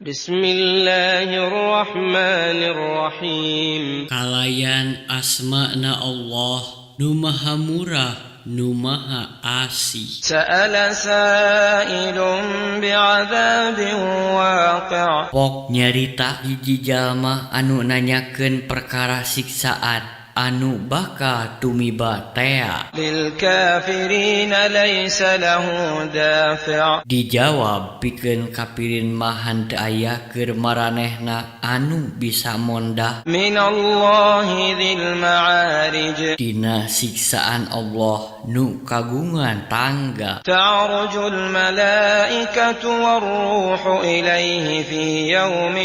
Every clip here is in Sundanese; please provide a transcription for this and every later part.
بسم الله الرحمن الرحيم. Kalayan asmana Allah nu Maha Murah, nu Maha Asih. سأل سائل بعذاب واقع. Pok nyarita hiji jalma anu nanyakeun perkara siksaan anu bakal tumiba tea. للكافرين ليس له دافع. Dijawab pikeun kapirin mah henteu aya keur maranehna anu bisa mondah. من الله ذي المعارج. Dina siksaan Allah nu kagungan tangga. تعرج الملائكة والروح إليه في يوم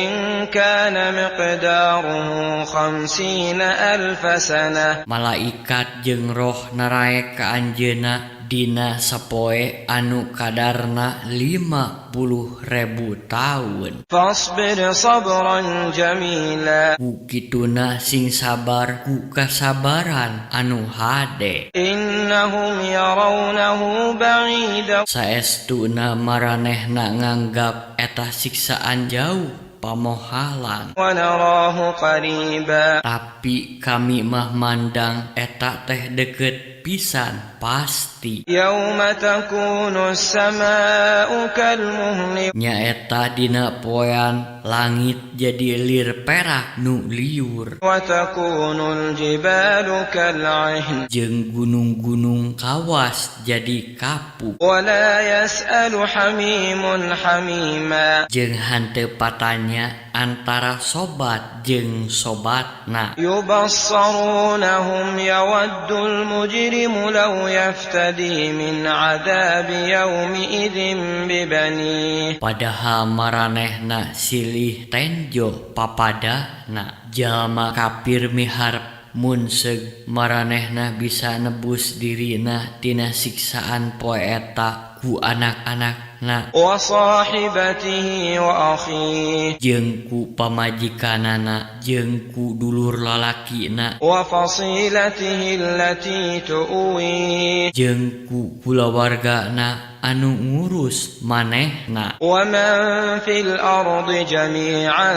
كان مقداره 50,000 سنة. Malaikat jeung roh naraek ka anjeunna dina sapoe anu kadarna 50.000 taun. فاصبر صبرا جميلا. Ku kituna sing sabar ku kasabaran anu hade. إنهم يرونه بعيدا. Saestuna maranehna nganggap eta siksaan jauh pamohalan. ونراه قريبا. Tapi kami mah mandang eta teh deket pisan pasti. يوم تكون السماء كالمهل. Nyaeta dina poean langit jadi lir perak nu liur. وتكون الجبال كالعهن. Jeung gunung-gunung kawas jadi kapuk. ولا يسأل حميم حميما. Jeung henteu patanya antara sobat jeung sobatna. يبصرونهم يود المجرم لو يفتدي من عذاب يومئذ ببنيه. Padahal maranehna silih tenjo papadana. Jalma kafir miharep mun seug maranehna bisa nebus dirina tina siksaan poe eta ku anak-anakna. وصاحبته وأخيه. Jeung ku pamajikanana jeung ku dulur lalakina. وفصيلته التي تؤويه. Jeung ku kulawargana anu ngurus manehna. ومن في الأرض جميعا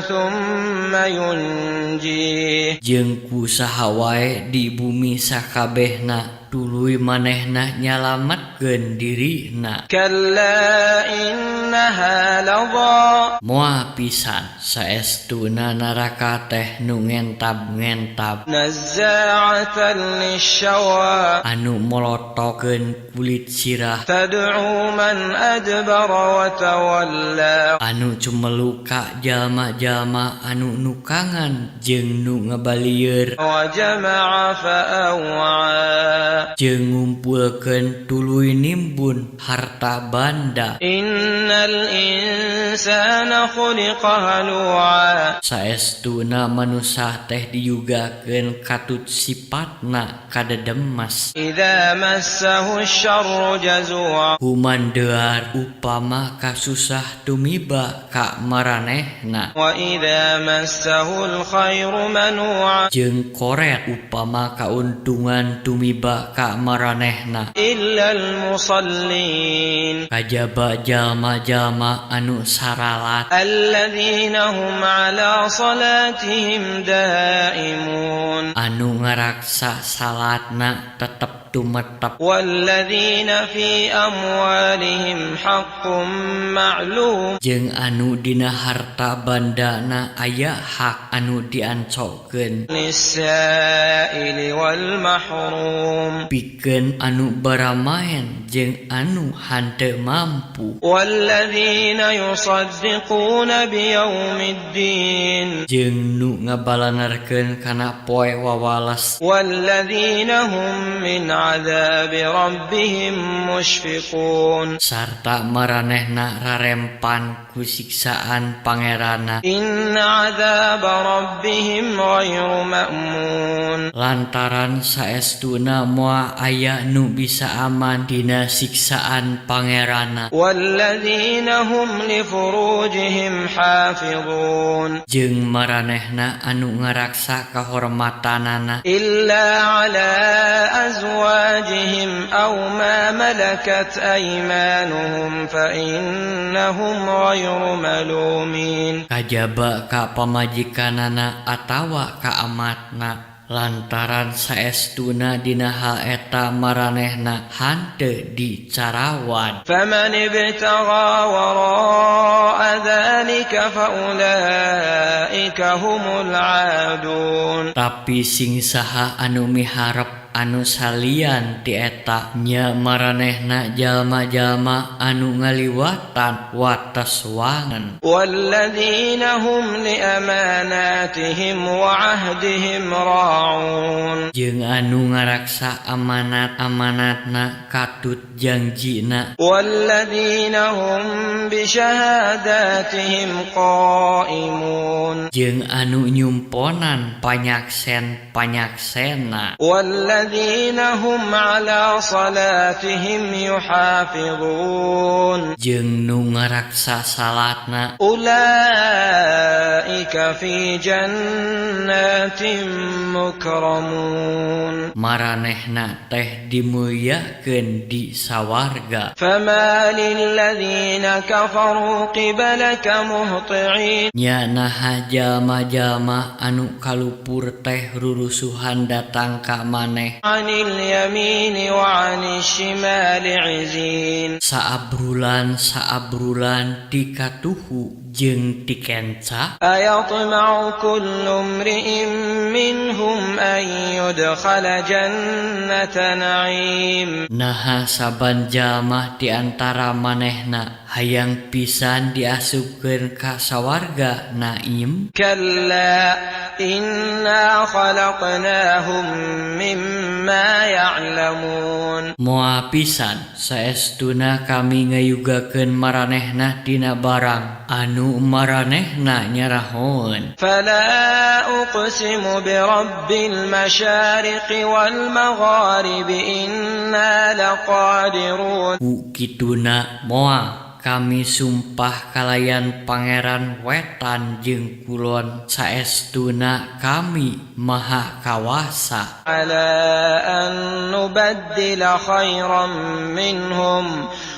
ثم ينجيه. Jeung ku saha wae di bumi sakabehna, tuluy manehna nyalametkeun dirina. كلا إنها لظى. Moal pisan, saestuna neraka teh nu ngentab-ngentab. نزاعة للشوى. Anu molotokeun kulit sirah. تدعو من أدبر وتولى. Anu cumelu ka jalma-jalma anu nukangan jeung nu ngabalieur. وجمع فأوعى. Jeung ngumpulkeun tuluy nimbun harta banda. إن الإنسان خلق هلوعا. Saestuna manusa teh diyugakeun katut sipatna kadedemes. إذا مسه الشر جزوعا. Humandear upama kasusah tumiba ka maranehna. وإذا مسه الخير منوعا. Jeung koret upama kauntungan tumiba ka maranehna. إلا المصلين. Kajaba jalma-jalma anu saralat. الذين هم على صلاتهم دائمون. Anu ngaraksa salatna tetep tumetep. والذين في أموالهم حق معلوم. Jeung anu dina harta bandana aya hak anu diancokeun. للسائل والمحروم. Pikeun anu baramaen jeung anu henteu mampu. والذين يصدقون بيوم الدين. Jeung nu ngabalanerkeun kana poe wawales. والذين هم من عذاب ربهم مشفقون. Sarta maranehna rarempan ku siksaan Pangeranna. إن عذاب ربهم غير مأمون. Lantaran saestuna moal aya nu bisa aman dina siksaan Pangeranna. والذين هم لفروجهم حافظون. Jeung maranehna anu ngaraksa kahormatanana. إلا على أزواجهم. أزواجهم أو ما ملكت أيمانهم فإنهم غير ملومين. Kajaba ka pamajikanana atawa ka amatna, lantaran saestuna dina hal eta maranehna hanteu dicarawan. فمن ابتغى وراء ذلك فأولئك هم العادون. Tapi sing saha anu miharep anu salian ti eta, nya maranehna jalma-jalma anu ngaliwatan wates wangen. والذين هم لأماناتهم وعهدهم راعون. Jeung anu ngaraksa amanat-amanatna katut jangjina. والذين هم بشهاداتهم قائمون. Jeung anu nyumponan panyaksen-panyaksena. والذين هم على صلاتهم يحافظون. Jeung nu ngaraksa salatna. أولئك في جنات مكرمون. Maranehna teh dimulyakeun di sawarga. فمال الذين كفروا قبلك مهطعين. Nya naha jalma-jalma anu kalupur teh rurusuhan datang ka maneh? عن اليمين وعن الشمال عزين. Saabrulan saabrulan ti katuhu jeung ti kenca. أيطمع كل امرئ منهم أن يدخل جنة نعيم. Naha saban jalma di antara manehna hayang pisan diasupkeun ka sawarga naim? كلا إنا خلقناهم مما يعلمون. Moal pisan, saestuna kami ngayugakeun maranehna tina barang anu maranehna nyarahoeun. فلا أقسم برب المشارق والمغارب إنا لقادرون. Ku kituna moal, kami sumpah kalayan Pangeran wetan jeung kulon, saestuna kami maha kawasa. على أن نبدل خيرا منهم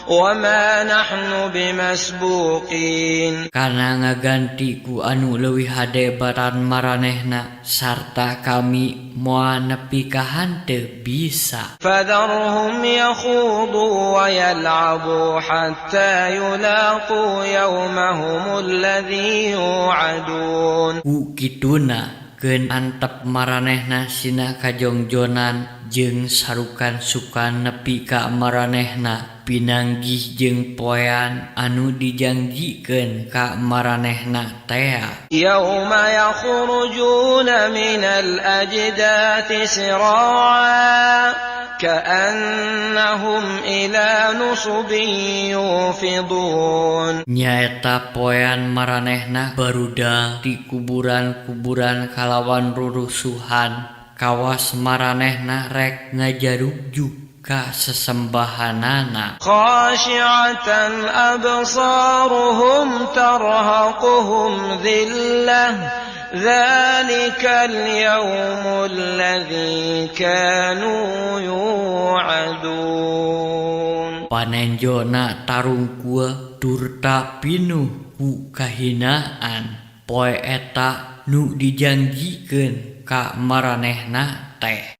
وما نحن بمسبوقين. Kana ngaganti ku anu leuwih hade batan maranehna, sarta kami moal nepi ka hanteu bisa. فذرهم يخوضوا ويلعبوا حتى يلاقوا يومهم الذي يوعدون. Ku kituna keun antep maranehna sina kajongjonan jeung sarukan-sukan nepi ka maranehna pinanggih jeung poean anu dijangjikeun ka maranehna tea. يوم يخرجون من الأجداث سراعا كأنهم إلى نصب يوفضون. Nyaeta poean maranehna barudal di kuburan-kuburan kalawan rurusuhan kawas maranehna rek ngajarugjuk ka sesembahanana. خاشعة أبصارهم ترهقهم ذلة ذلك اليوم الذي كانوا يوعدون. Panenjona tarungkul turta pinuh ku kahinaan, poe eta nu dijangjikeun ka maranehna teh.